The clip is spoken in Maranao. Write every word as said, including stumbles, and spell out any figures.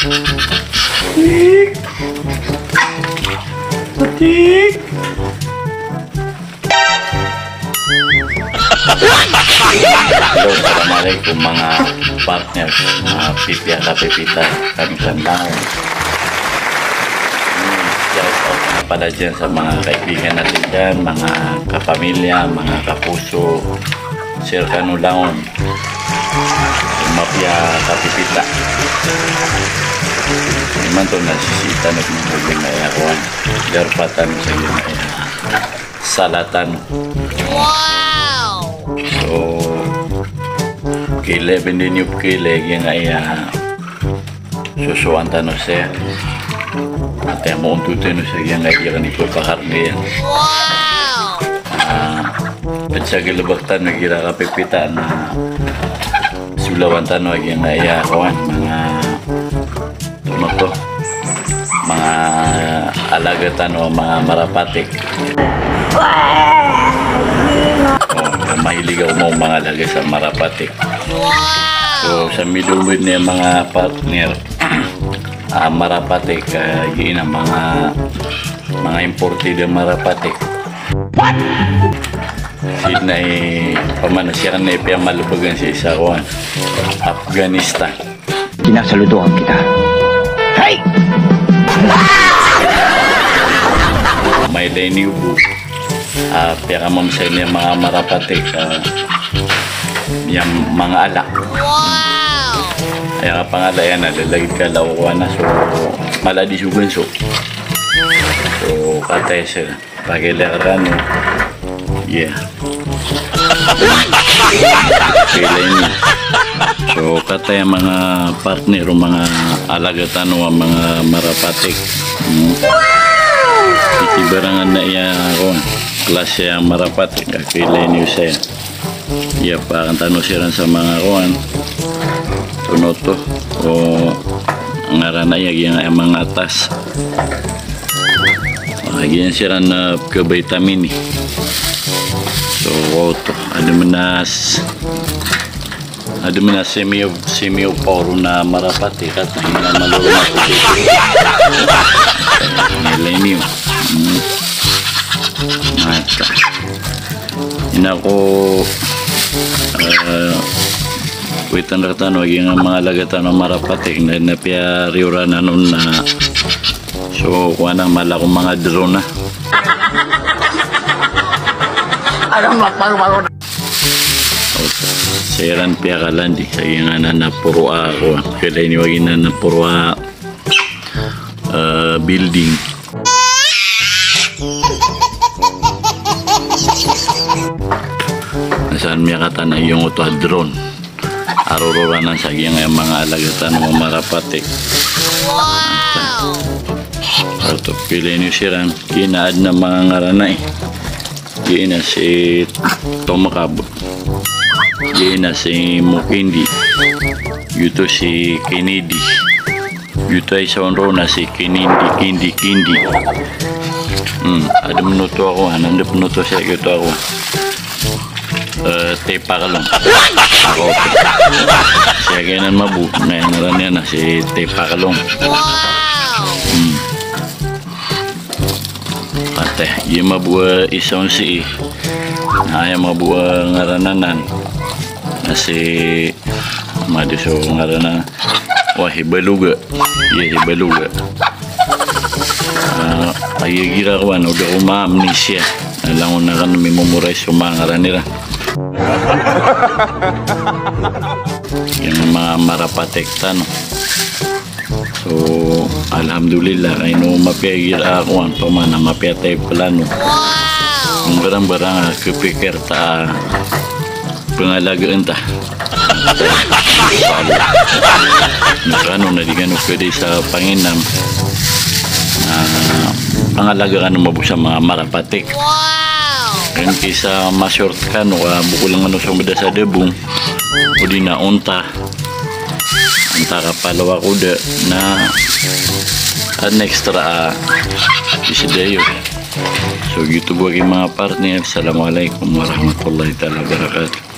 Tik. Tik. Hello, assalamualaikum, mga partners, mga pipiya kapipita, kami sa Langon. Hmm, shout out nga pala dyan sa mga kaibigan natin dyan, mga kapamilya, mga kapuso, Sir Kano Langon. Mapiya kapipita. Imanto na sisita na kung huli na yakuan. Darpatan sa yun na yan. Salatan. Wow! So, kile, bindi niyo kile, giyangkaya sosowan tano saya. Ati mo onto tano saya, giyangkaya di kani ko pakar niyan. Wow! Ah, pagsagalabak tano, gira kapipita na solawan tano, giyangkaya, kawan, mga Ano to? Mga alaga tano, mga marapatik. Oh, mahilig ako mga, mga alaga sa marapatik. So, sa middle weed niya, mga partner, ah, marapatik, ah, giya na mga, mga imported a marapatik. What? Sii na i, pamanasiran na i piyamalabagan sa isa ko, Afghanistan. Kinasaludoan kita. Hey! May dayni ubo. Ah, piyakamamsay niya mga marapatik, ah, yung mga ala. Wow! Ay, ang pangala yan, ah, lalagid ka lawa na, so, maladi so ganso. So, katay sir. Pakilaya rkano. Yeah. Kilay niyo. So, kataya mga partner o mga alaga tano a mga marapatik. Hmm. Itibarangan na iya ko. Klase a marapatik. Kilay niyo saya. Iya, pakan tano siran sa mga kuwan. Tono to. O, ngaran na iya, giyangkaya mga atas. Ah, giyan siran na pkha-vitamin. So, oto, adn man a s-, adn man a simiyo, simiyo poro na marapatik, kat na malorong ako dito. Millennium. Hmm. Mata. Ino ko, eh, witan rktano, giyangkaya mga alaga tano a marapatik, na, na piyariyoran anon na, so, kuwan na, mala ko mga drone na. Ano, mapagbago na. Siran piyakalandi, sa giyangkaya na poro a, kuwan, kilay niyo a giyangkaya na poro a, eh, building. Saan miyakatan a giyangkoto a drone a rororanan sa giyangkaya mga alaga tano a marapatik. Wow! Oto, kilay niyo siran, giya na adn a mga ngaran na, eh. Giya na si Tomokab. Giya na si Mokindi. Giyoto si Kennedy. Giyoto a isa on roo na si Kinindi, Kindi, Kindi. Hmm, adn pn oto ako, adn pn oto saya giyoto ako. Eh, Tepaklong. Ako. Saya giyanan mabo, na ngaran iyan na si Tepaklong. Hmm. Ate, giya mabo a isa on sii. Na aya mabo a ngaran anan na si, madi so ngaran anan. Wa, Hibaloga. Iya, Hibaloga. Ah, aya igira ko, ano, o da ko ma-amnesia. Langon akn mimemorize so manga ngaran iran. Giyangkaya manga marapatik tano. So, alhamdulillah, kay ino mapiya igira a kowan, pamana mapiya tayo plano. Wow! Mbarang-barang a kapikir ta a pangalagaan ta. Kano na di kano pwede sa panginam. Ah, pangalaga kano mabo sa manga marapatik. Wow! Kaya kisa ma-short kano, ah, bukol lang ano sa mada sa dabong. O di na onta. Onta ka palaw ako da na an extra, ah, isda iyo. So, giyoto bo aki manga partner. Assalamualaikum warahmatullahi taala wabarakatuh.